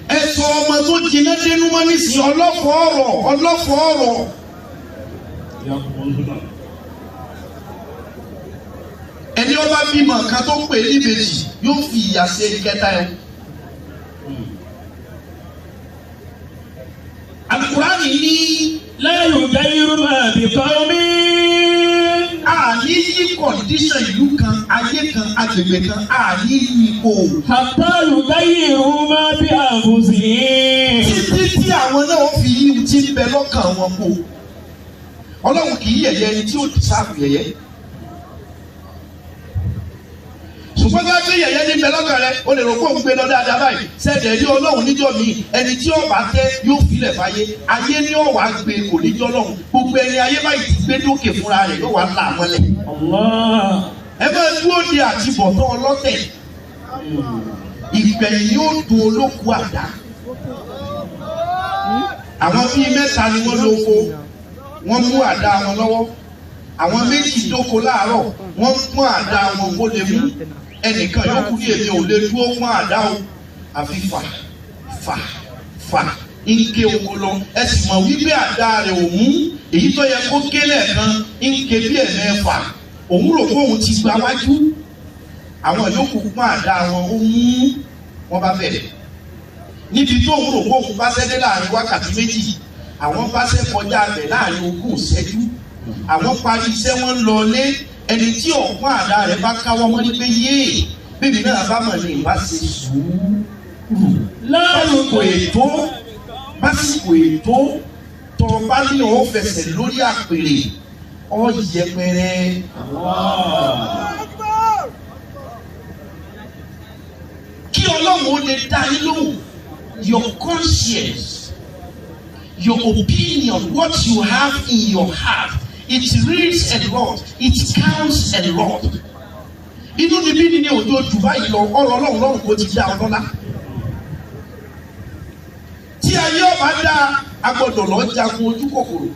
Ẹ sọ ọmọ tó jiná dénú mọ́ nísìnyí, ọlọ́fọ̀ ọ̀rọ̀ ọlọ́fọ̀ ọ̀rọ̀. Ẹni ọba bímọ kan tó pè ní ìbejì yóò fi ìyà ṣe kẹta ẹ. Alukurani ní. La yughayyiru ma bi qawmin. Àní yí kọ̀ndíṣàn ìlú kan, ayé kan, agbègbè kan, àní yí ipò. Hatta yughayyiru ma bi anfusihim. Títí tí àwọn náà ó fi yí ohun tí ń bẹ lọ́kàn wọn kó. Ọlọ́run kì í yẹ̀yẹ́ ẹni tí ó sáàpù yẹ̀yẹ́. Ṣùgbọ́n tó bá gbé yẹ̀yẹ́ ní bẹ lọ́kàn rẹ, o lè rò pé òun gbé lọ dáadáa báyìí. Sẹ́dẹ̀ rí Ọlọ́run níjọ́ mi, ẹni tí ó bá tẹ́ yóò filẹ̀ fáyé. Ayé ni ó wàá gbé kò níjọ́ lọ́hùn. Gbogbo ẹni ayé báyìí ti gbé dókè fúnra rẹ̀ yóò wá là mọ́lẹ̀. Ẹ máa dúró de àtibọ̀tán ọlọ́tẹ̀. Ìgbẹ̀yìn yóò dùn olóku àdá. Àwọn bíi mẹ́ta ni wọ́n lóko, wọ́n mú àdá wọn lọ́wọ́. Àwọn méjì dóko láàárọ̀, wọ́n pọ́n àdá wọn kó lè mú. Ẹnìkan yòókù ní èmi ò lè dúró pọ́n àdá o. Àfi fà fà fà ń ké oko lọ. Ẹ sì mọ̀ wípé àdá rẹ̀ ò mú. Èyí tó yẹ kó ké lẹ́ẹ̀kan ń ké bí ẹ̀mẹ́fà. Òun rò pé òun ti gba wájú. Àwọn yòókù pọ́n àdá wọn ó mú, wọ́n bá bẹ̀rẹ̀. Níbi tó òun rò pé òun bá ṣẹ́ dé láàrin wákàtí méjì, àwọn bá ṣẹ́ kọjá bẹ̀ láàrin ogún ìṣẹ́jú. Àwọn parí iṣẹ́ wọn lọ lé. Ẹni tí ọ̀pọ̀n àdá rẹ̀ bá káwọ́ mọ́ ní pé yéè bébí náà bá mọ̀ ní ìbá ṣe sùúrù. Lásìkò ètò lásìkò ètò tọ́ bá ní ọ̀ fẹsẹ̀ lórí àpèrè ọ̀ yẹpẹrẹ. Kí Ọlọ́run ó lè dá yín lóhùn, your conscience, your opinion, what you have in your heart, it reads a lot, it counts a lot. Inú níbí ni òjò Dubai lọ, ọ̀rọ̀ Ọlọ́run lọ́rùn kò ti dá ọ lọ́lá. Tí ayé ọba dá, a gbọ́dọ̀ lọ jagun ojú kòkòrò.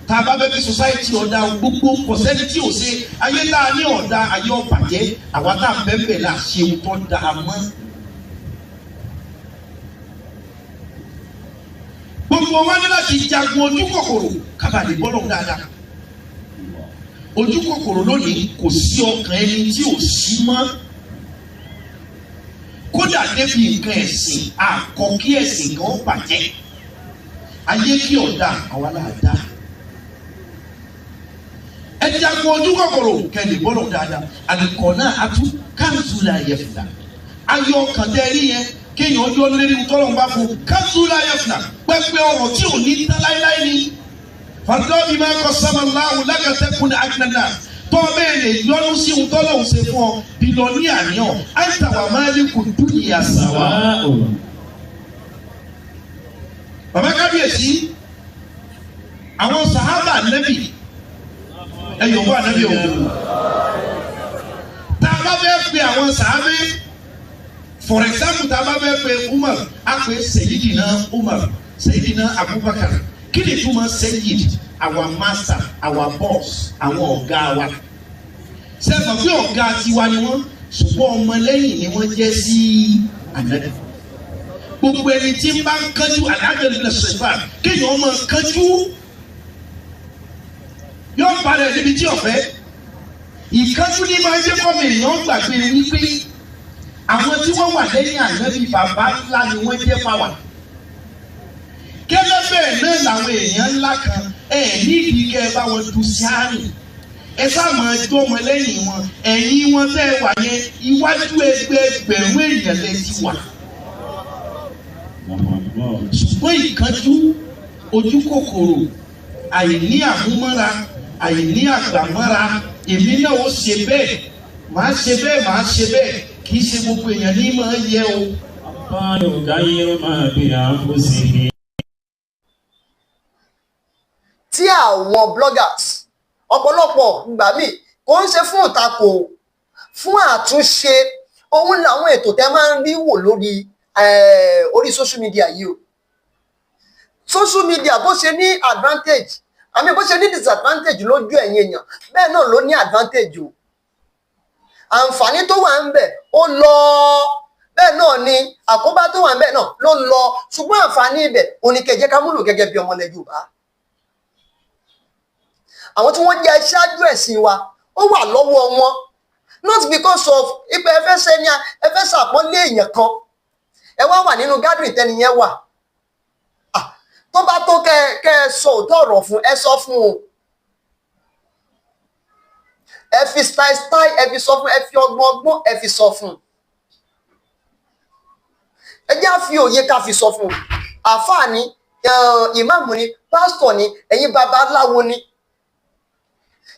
Tá a bá fẹ́ fi society ọ̀dà gbogbo kò sẹ́ni tí ò ṣe ayé tá a ní ọ̀dà ayé ọ̀bàjẹ́, àwa tá a bẹ́ẹ̀ la ṣe ohun tó dáa mọ́. Gbogbo wa ní láti jagun ojú kòkòrò kábàdé bọ́lọ̀ dáadáa. Ojú kòkòrò lónìí kò sí ọkàn ẹni tí ò sí mọ́. Kódà débi nǹkan ẹ̀sìn àkọ́kí ẹ̀sìn kan bàjẹ́. Ayé kí ọ̀dà àwa náà dá. Ẹ jagun ojú kòkòrò kẹ́lẹ̀ bọ́lọ̀ dáadáa. Àlùkò náà a tún káńtù la yẹ fìlà. Ayé ọkàn tẹ́ rí yẹn kéèyàn ọjọ́ lórí tọ́lọ̀ ń bá fún káńtù la yẹ fìlà. Pẹ́pẹ́ ọ̀rọ̀ tí ò ní tán láéláé ni. Fàdúrà máa kọ sábà láwù lákàtẹ́kùn àgbàdà. Tọ́ bẹ́ẹ̀ lè yọnu sí ohun tọ́lọ̀ ń ṣe fún ọ bílọ́ní àníyàn. Àìsàwà máa ní kò dúnìyà sàwà. Bàbá kábíyèsí, àwọn sàhábà nẹ́bì, ẹ yòókù ànábì òun. Tá a bá fẹ́ pe àwọn sàhábé, for example, tá a bá fẹ́ pe Umar, a pè Sayyidina Umar, Sayyidina Abubakar. Kí ni túmọ̀ Sayyid? Our master, our boss, àwọn ọ̀gá wa. Sẹ́fọ̀ pé ọ̀gá tiwa ni wọ́n, ṣùgbọ́n ọmọlẹ́yìn ni wọ́n jẹ́ sí ànábì. Gbogbo ẹni tí ń bá ń kánjú àdájọ́ ìlú ṣẹ̀fà kéèyàn ọmọ kánjú. Yóò parẹ́ níbi tí ọ̀fẹ́. Ìkánjú ní máa ń jẹ́ kọ́mi èèyàn gbàgbé wípé àwọn tí wọ́n wà lẹ́yìn ànábì, bàbá ńlá ni wọ́n jẹ́ fáwà. Gẹ́gẹ́ bẹ́ẹ̀ náà làwọn èèyàn ńlá kan ẹ̀ nídìí kẹ́ ẹ bá wọn du sáárì, ẹ sáà máa jó wọn lẹ́yìn wọn. Ẹ̀yìn wọn tẹ́ ẹ wà yẹn, iwájú ẹgbẹẹgbẹ̀rún èèyàn lẹ ti wà. Ṣùgbọ́n ìkánjú, ojú kòkòrò, àìní àmúmọ́ra, àìní àgbàmọ́ra, èmi náà ó ṣe bẹ́ẹ̀, màá ṣe bẹ́ẹ̀, màá ṣe bẹ́ẹ̀, kì í ṣe gbogbo èèyàn ní máa yẹ o. حتى يغيروا ما بأنفسهم. Tí àwọn bloggers ọ̀pọ̀lọpọ̀ ìgbà míì kò ń ṣe fún ìtakò, fún àtúnṣe òun làwọn ètò tẹ́ máa ń rí wò lórí orí social media yìí o. Social media, bó ṣe ní advantage àmì bó ṣe ní disadvantage lójú ẹ̀yin èèyàn, bẹ́ẹ̀ náà ló ní advantage o. Àǹfààní tó wà ń bẹ̀ ó lọ, bẹ́ẹ̀ náà ni àkóbá tó wà ń bẹ̀ náà ló lọ. Ṣùgbọ́n àǹfààní ibẹ̀ oníkẹjẹ́ ká múlò gẹ́gẹ́ bí ọmọlẹ̀ Yorùbá. Àwọn tí wọ́n jẹ́ aṣáájú ẹ̀sìn wa, ó wà lọ́wọ́ wọn, not because of ipa ẹ fẹ́ ṣe ni ẹ fẹ́ ṣàpọ́nlé èèyàn kan, ẹ wá wà nínú gathering tẹ́ni yẹn wà. Ah, tó bá tó kẹ ẹ sọ òótọ́ ọ̀rọ̀ fún, ẹ sọ fún o. Ẹ fi style style ẹ fi sọ fún, ẹ fi ọgbọ́n ọgbọ́n ẹ fi sọ fún, ẹ jẹ́ á fi òye ká fi sọ fún. Àáfàá ni, ìmáàmù ni, pásítọ̀ ni, ẹ̀yin babaláwo ni,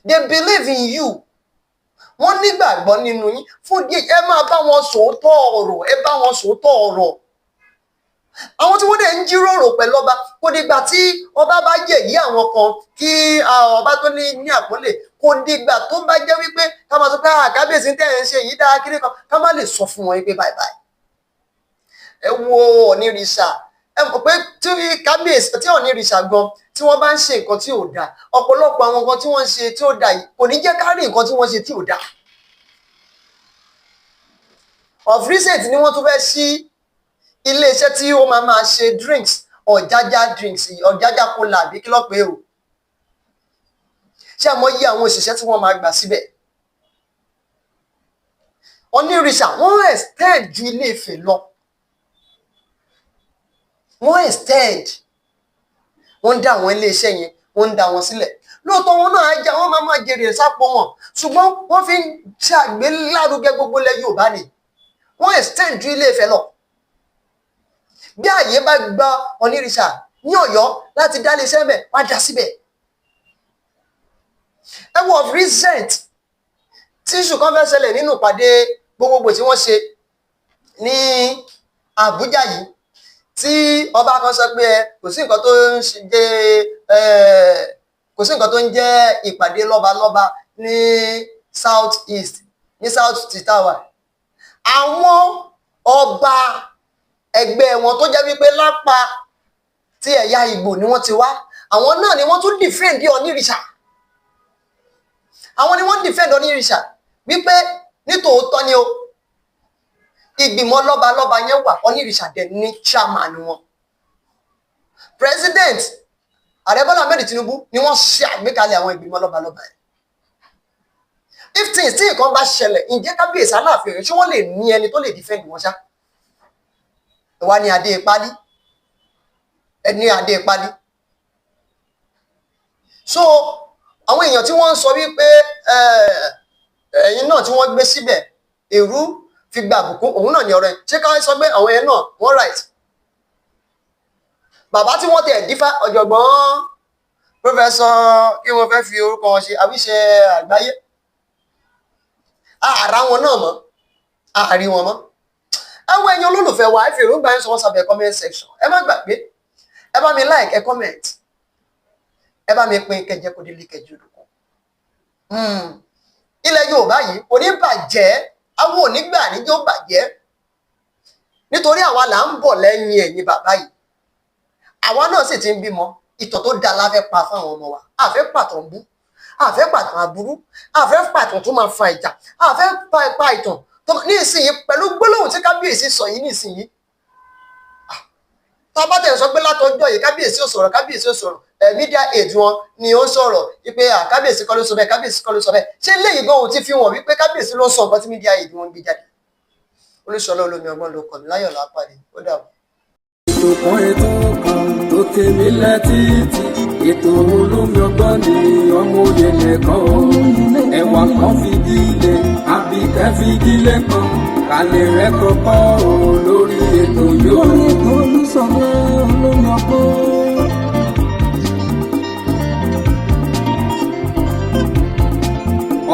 they believe in you. Wọ́n nígbàgbọ́ nínú yín. Fún díẹ̀, ẹ máa bá wọn sòótọ́ ọ̀rọ̀, ẹ bá wọn sòótọ́ ọ̀rọ̀. Àwọn tí wọ́n dẹ̀ ń jíròrò pẹ̀lú ọba, kò dìgbà tí ọba bá yẹ̀yí àwọn kan kí ọba tó ní àpọ́nlé. Kò dìgbà tó bá jẹ́ wípé ká máa sọ pé, "Ah, kábíyèsí tẹ̀ ń ṣe yìí dáa kiri kan," ká má lè sọ fún wọn wípé báyìí báyìí. Ẹ wo Ọ̀nìrìṣà, ẹ mọ̀ pé tí kábíyèsí, tí Ọ̀nìrìṣà gan, tí wọ́n bá ń ṣe nǹkan tí ò dáa, ọ̀pọ̀lọpọ̀ àwọn nǹkan tí wọ́n ń ṣe tí ò dáa yìí kò ní jẹ́ ká rí nǹkan tí wọ́n ṣe tí ò dáa. Of recent ni wọ́n tún fẹ́ sí iléeṣẹ́ tí ó máa máa ṣe drinks, Ọ̀jájá drinks, Ọ̀jájá cola àbí kí ló pé o. Ṣé àmọ́ yí àwọn òṣìṣẹ́ tí wọ́n máa gbà síbẹ̀? Ọ̀nìrìṣà, wọ́n extend ju Ilé Ifẹ̀ lọ. Wọ́n extend, wọ́n ń dá àwọn iléeṣẹ́ yẹn, wọ́n ń dá wọn sílẹ̀. Lóòótọ́, wọn náà á jẹ́ wọ́n máa máa jèrè sápò wọn, ṣùgbọ́n wọ́n fi ń ṣàgbélárugẹ gbogbo ilẹ̀ Yorùbá ni. Wọ́n extend ju Ilé Ifẹ̀ lọ. Bí àyè bá gba Ọ̀nìrìṣà ní Ọ̀yọ́ láti dá iléeṣẹ́ bẹ̀, wọ́n á dá síbẹ̀. Ẹ wo of recent tí issue kan fẹ́ ṣẹlẹ̀ nínú ìpàdé gbogbogbò tí wọ́n ṣe ní Àbújá yìí, tí ọba kan sọ pé ẹ kò sí nǹkan tó ń ṣe jẹ́ ẹ, kò sí nǹkan tó ń jẹ́ ìpàdé lọ́balọ́ba ní South East, ní South titawa. Àwọn ọba ẹgbẹ́ wọn tó jẹ́ wípé lápá tí ẹ̀yà Ìgbò ni wọ́n ti wá, àwọn náà ni wọ́n tún defend Ọ̀nìrìṣà. Àwọn ni wọ́n defend Ọ̀nìrìṣà wípé nítòótọ́ ni o, ìgbìmọ̀ lọ́balọ́ba yẹn wà, Ọ̀nìrìṣà dẹ̀ ní chairman wọn. President Ààrẹ Bọ́lá Ahmed Tinubu ni wọ́n ṣe àgbékalẹ̀ àwọn ìgbìmọ̀ lọ́balọ́ba yẹn. If things tí nǹkan bá ṣẹlẹ̀, ǹjẹ́ kábíyèsí Aláàfin Ọ̀yọ́, ṣé wọ́n lè ní ẹni tó lè defend wọn ṣá? Wá ní adé pálí, ẹni adé pálí. So àwọn èèyàn tí wọ́n ń sọ wípé ẹ̀yin náà tí wọ́n gbé síbẹ̀, èrú fi gba àbùkún òun náà ní ọ̀rẹ́, ṣé ká sọ pé àwọn yẹn náà wọ́n right? Bàbá tí wọ́n tẹ̀ dífá, ọ̀jọ̀gbọ́n professor, kí wọ́n fẹ́ fi orúkọ wọn ṣe àwíṣẹ àgbáyé, àrà wọn náà mọ́, àárí wọn mọ́. Ẹ wo, ẹ̀yin olólùfẹ́ wa, ẹ fi èròǹgbà yín sọ sábẹ́ comment section. Ẹ má gbàgbé, ẹ bá mi like, ẹ comment, ẹ bá mi pín kẹjẹ kó délé kẹjọ olùkọ́. Ilẹ̀ Yorùbá yìí kò ní bàjẹ́, àwọn onígbà níjó bàjẹ́, nítorí àwa là ń bọ̀ lẹ́yìn ẹ̀yin bàbá yìí. Àwa náà sì ti ń bímọ. Ìtàn tó dáa la fẹ́ pa fáwọn ọmọ wa. Àfẹ́ pàtàn bú, àfẹ́ pàtàn aburú, àfẹ́ pàtàn tó máa fa ìjà, àfẹ́ pa ìtàn tó ní ìsinyìí. Pẹ̀lú gbólóhùn tí kábíyèsí sọ yìí ní ìsinyìí, tá a bá tẹ̀ sọ pé látọjọ́ yìí kábíyèsí ò sọ̀rọ̀, kábíyèsí ò sọ̀rọ̀. Media aide wọn ni ó sọ̀rọ̀ wípé à, kábíyèsí kọ́ ló sọ bẹ́ẹ̀, kábíyèsí kọ́ ló sọ bẹ́ẹ̀. Ṣé léyìí gan òun ti fi hàn wípé kábíyèsí ló sọ nǹkan tí media aide wọn gbé jáde? Olúṣọlá Olómi Ọgbọ́n ló kọ̀ mí láyọ̀ lápàdé. Ó dàbọ̀. Ètò kan, ètò kan tó tèmi lẹ́tìtì, ètò Olómi Ọgbọ́n ni. Ọmọ òye lẹ́kọ̀ọ́, ẹ̀wà kan fìdílé, Àbíkẹ́ fìdílé kan, kálẹ̀ rẹ̀ kọ́kọ́ o lórí ètò yóò. Lórí ètò Olúṣọlá Olómi Ọgbọ́n.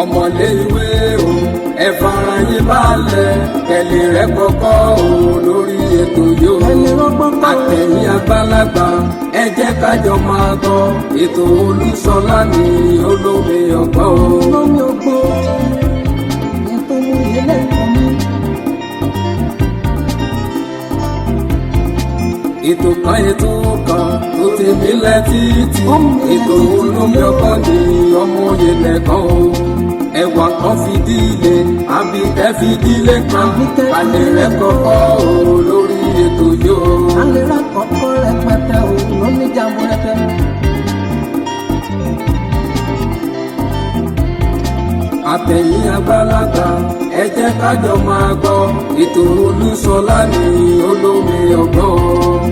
Ọmọlé ìwé o, ẹ fara yín balẹ̀, kẹlẹ̀ rẹ̀ kọ́kọ́ o lórí ètò yóò. Kẹ́lẹ́ rọ́gbọ́n kọ́. Àtẹ̀yìn àgbàlagbà, ẹ jẹ́ kájọ máa gbọ́ ètò Olúṣọlá ní Olómi Ọgbọ́n o. Olómi Ọgbọ́n. Ètò mú ilé ẹ̀kọ́ mi. Ètò kan, ètò kan tó ti mílẹ̀ títì, ètò Olómi Ọgbọ́n ní. Ọmọ òye lẹ́kọ̀ọ́ o, ẹwà kan fìdílé, Àbíkẹ́ fìdílé kan, balẹ̀ rẹ̀ kọ́kọ́ o lórí ètò yóò. Alẹ́ rà kọ́kọ́ rẹpẹtẹ o, lóní jàmbó rẹpẹ. Àtẹ̀yìn àgbàlagbà, ẹ jẹ́ kájọ máa gbọ́ ètò Olúṣọlá ní Olómi Ọgbọ́n.